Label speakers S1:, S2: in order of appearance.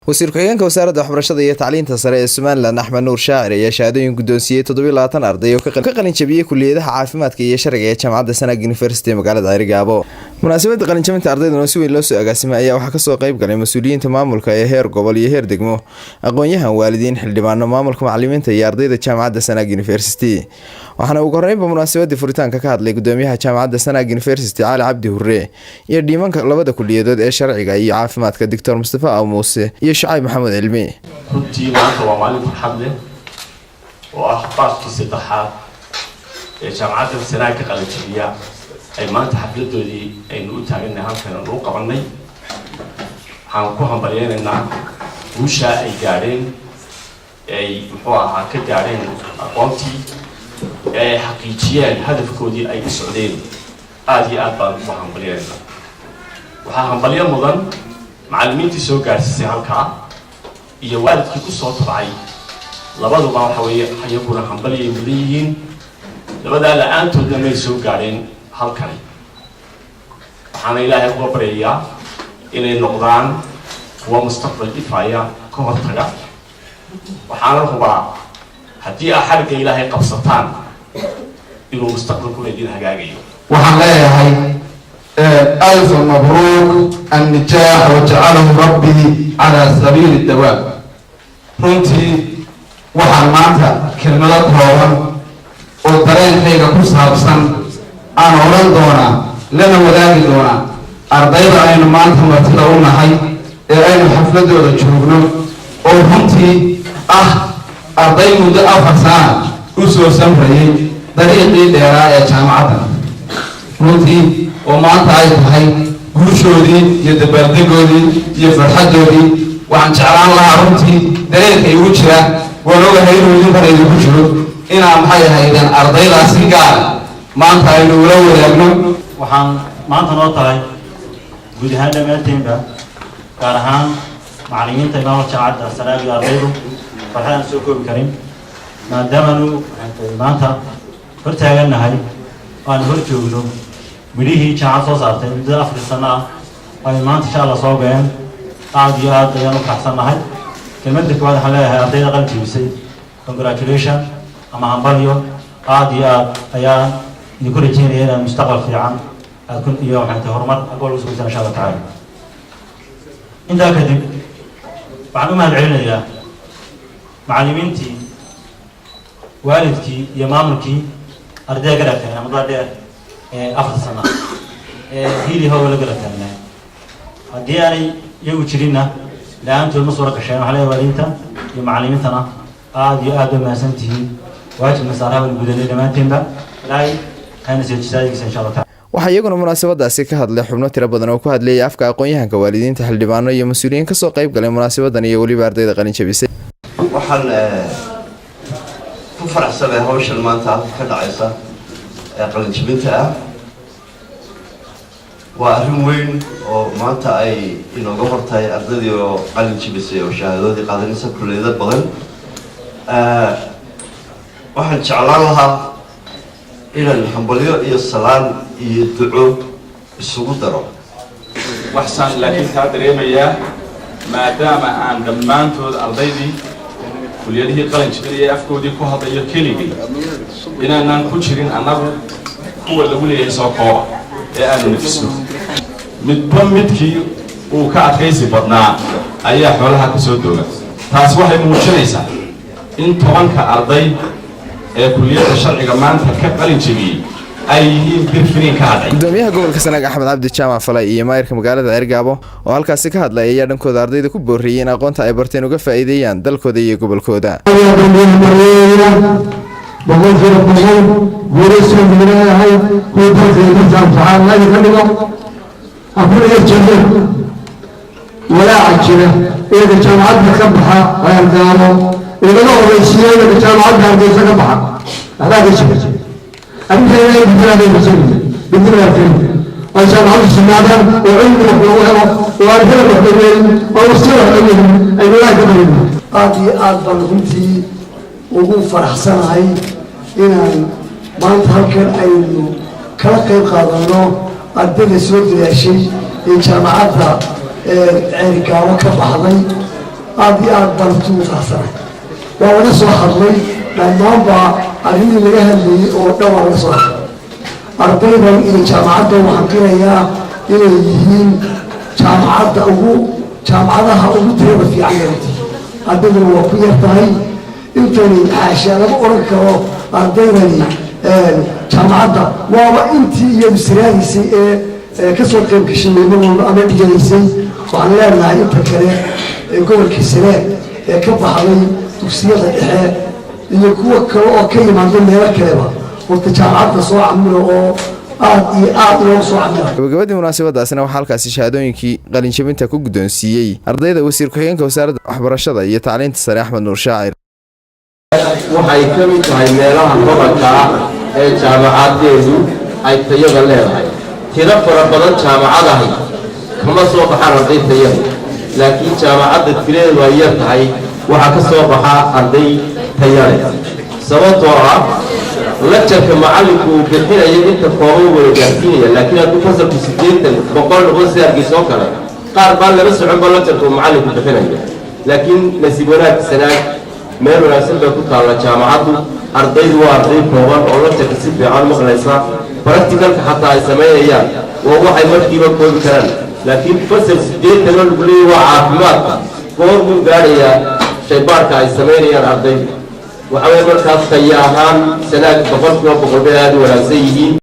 S1: Wasiir ku-xigeenka Wasaaradda Waxbarashada iyo Tacliinta Sare ee Somaliland, Axmed Nuur Shaacir, ayaa shahaadooyin guddoonsiiyey 27 arday oo ka qalin jabiyey kuliyadaha caafimaadka iyo sharciga ee Jaamacadda Sanaag University ee magaalada Ceerigaabo. Munaasabadda qalinjabinta ardaydan oo si weyn loo soo agaasimay ayaa waxaa kasoo qayb galay mas-uuliyiinta maamulka ee heer gobol iyo heer degmo, aqoon-yahan, waalidiin, xildhibaano, maamulka, macalimiinta iyo ardayda Jaamacadda Sanaag University. Waxaana ugu horreynba munaasabadii furitaanka ka hadlay gudoomiyaha Jaamacadda Sanaag University, Cali Cabdi Hurre, iyo dean-manka labada kuliyadood ee sharciga iyo caafimaadka, Doctor Mustafa Aw Muuse iyo Shacayb Maxamed Cilmi.
S2: Runtii maanta waa maalin farxad leh oo ah batch-kii saddexaad ee Jaamacadda Sanaag ka qalinjabiya ay maanta xafladoodii aynu u taagannahay, halkan aanu u qabanay. Waxaan ku hambalyeynaynaa guushaa ay gaadheen, ay muxuu ahaa ka gaadheen aqoontii ee ay xaqiijiyeen hadafkoodii ay u socdeen. Aada iyo aad baan ugu hambalyeynaynaa. Waxaa hambalyo mudan macallimiintii soo gaadhsiisay halkaa iyo waalidkii ku soo tabcay. Labaduba waxa weeye iyaguna hambalyay mudan yihiin. Labadaa la-aantoodna may soo gaadheen halkani. Waxaana Ilaahay uga baryayaa inay noqdaan kuwa mustaqbal ifaya ka hortaga. Waxaana hubaa haddii aa xarigga Ilaahay qabsataan inuu mustaqbalkuna idin hagaagayo.
S3: Waxaan leeyahay ألف مبروك النجاح وجعله ربي على سبيل الدوام. Runtii waxaan maanta kelmado kooban oo dareenkayga ku saabsan aan odhan doonaa, lana wadaagi doonaa ardayda aynu maanta martida u nahay ee aynu xafladooda joogno, oo runtii ah arday muddo 4 sana u soo samrayay dariiqii dheeraa ee jaamacadda, runtii oo maanta ay tahay guushoodii iyo dabaaldegoodii iyo farxaddoodii. Waxaan jeclaan lahaa runtii dareenka igu jira, waan ogahay inuu idinkana idinku jiro, inaan maxay ahaydeen ardaydaas si gaar maanta aynu ula wadaagno.
S4: Waxaan maanta noo tahay guud ahaan dhammaanteynba, gaar ahaan macallimiinta, imaamka Jaamacadda Sanaag iyo ardaydu, farxad aan soo koobi karin, maadaamaanu maanta hor taagannahay oo aan hor joogno midhihii jaamacad soo saartay muddada 4 sano ah oo ay maanta insha Allah soo ga'een. Aada iyo aad ayaan u faraxsannahay. Kelmadda koowaad waxaan leeyahay ardayda qalin jebisay congratulation ama hambalyo. Aada iyo aad ayaan idinku rajeynaya inaad mustaqbal fiican aad ku iyo waxay tahay horumar agool ugu sugaysan insha Allah tacaala. Intaa kadib waxaan u mahad celinayaa macallimiintii, waalidkii iyo maamulkii ardayda garab taagnaa muddada dheer ee 4-ta sano ee hiili hooga la garab taagnaa. Haddii aanay iyagu jirinna, la-aantood ma suura gasheen. Waxaa leeyahay waalidiinta iyo macallimiintana aada iyo aad ba mahadsan tihiin. Waajibna saaraha baynu gudanay dhammaanteenba. Ilaahay hayna soo jisaadigiisa insha Allah taala.
S1: Waxaa iyaguna munaasabadaasi ka hadlay xubno tiro badan oo ku hadlayay afka aqoon-yahanka, waalidiinta, xildhibaano iyo mas-uuliyiin kasoo qayb galay munaasabadan iyo weliba ardayda qalin jabisay.
S5: Waxaan ku faraxsanahay hawshan maanta halka ka dhacaysa ee qalinjabinta ah. Waa arrin weyn oo maanta ay inooga hortahay ardaydii oo qalin jabisay oo shahaadoodii qaadanaysa kulliyado badan. Waxaan jeclaan lahaa inaan hambalyo iyo salaan iyo duco isugu daro.
S6: Waxsaan laakiin taa dareemayaa, maadaama aan dhammaantood ardaydii kuliyadihii qalin jabinaya afkoodii ku hadlayo keligay, inaanaan ku jirin annagu kuwa lagu leeyahay soo kooba ee aanu nafisno. Midba midkii uu ka adkaysi badnaa ayaa xoolaha ka soo dooga. Taas waxay muujinaysaa in 10-ka arday ee kuliyadda sharciga maanta ka qalin jebiyey ay yihiin bir finiin ka hadhay.
S1: Gudoomiyaha gobolka Sanaag, Axmed Cabdi Jaamac Falay, iyo maayirka magaalada Ceergaabo oo halkaasi ka hadlay ayaa dhankooda ardayda ku booriyey in aqoonta ay barteen uga faa'iideeyaan dalkooda iyo gobolkooda.
S7: 100% guulaysan leeyahay kuwa dalka iyo dalka anfacaan Ilaahay ka dhigo. Ha ku yar jabin walaaca jira iyaga jaamacadda ka baxa Ceergaabo inaga horeysiiyo iyaga jaamacadda Hargeysa ka baxa. Waxbaa ka jira arrinta. Ilaahay bidilaaday basayna bidilaa karim oo jaamacaddu sugnaadaan oo cilmi wax lagu helo oo aan hebel wax lagu helin oo wasti wax lagu helin aynu Ilaahay ka baryno.
S8: Aada iyo aad baan runtii ugu faraxsanahay inaan maanta halkan aynu kala qayb qaadano ardayda soo dadaashay ee Jaamacadda Ceerigaabo ka baxday. Aada iyo aad baan runtii ugu faraxsanahay. Waa laga soo hadlay dhammaanba arrimihii laga hadlayey oo dhan, waa laga soo hadlay. Ardaydan iyo jaamacaddan waxaan qirayaa inay yihiin jaamacadda ugu jaamacadaha ugu tirada fiican. Runtii ardaydana waa ku yar tahay intani, xaashaa lama odhan karo. Ardaydani jaamacadda waaba intii iyadu siraadaysay ee kasoo qayb gashay meemadooda ama dhiganaysay. Waxaan leenahay inta kale ee gobolkii Sanaag ee ka baxday dugsiyada dhexe iyo kuwa kale oo ka yimaada meelo kaleba, horta jaamacadda soo camiro oo aada iyo aada loogu soo camira.
S1: Gabagabadii munaasabadaasina waxaa halkaasi shahaadooyinkii qalinjabinta ku guddoonsiiyey ardayda wasiir ku-xigeenka Wasaaradda Waxbarashada iyo Tacliinta Sare, Axmed Nuur Shaacir.
S5: Waxay ka mid tahay meelaha gobolka ah ee jaamacadeedu ay tayada leedahay. Tiro fara badan jaamacadahay kama soo baxaan arday tayada, laakiin jaamacadda tiradeedu ay yar tahay waxaa ka soo baxa arday taya leh, sababtoo ah lecture-ka macallinku uu bixinayo inta kooban wada gaarsiinaya. Laakiin hadduu fasalku 80, 100 noqdo, sida Hargeysa oo kale, qaar baa lama soconba lecture-ka uu macallinku bixinayo. Laakiin nasiib wanaag, Sanaag meel wanaagsan bay ku taalla jaamacaddu. Ardaydu waa arday kooban oo lecture-ka si fiican maqlaysa. Practical-ka xataa ay samaynayaan waa waxay markiiba koobi karaan. Laakiin fasal 80 oo lagu leeyahy waa caafimaadka, goor buu gaadhayaa shaybaarka ay samaynayaan ardaydu? Waxa weye markaas taya ahaan Sanaag 100% bay aada u wanaagsan yihiin.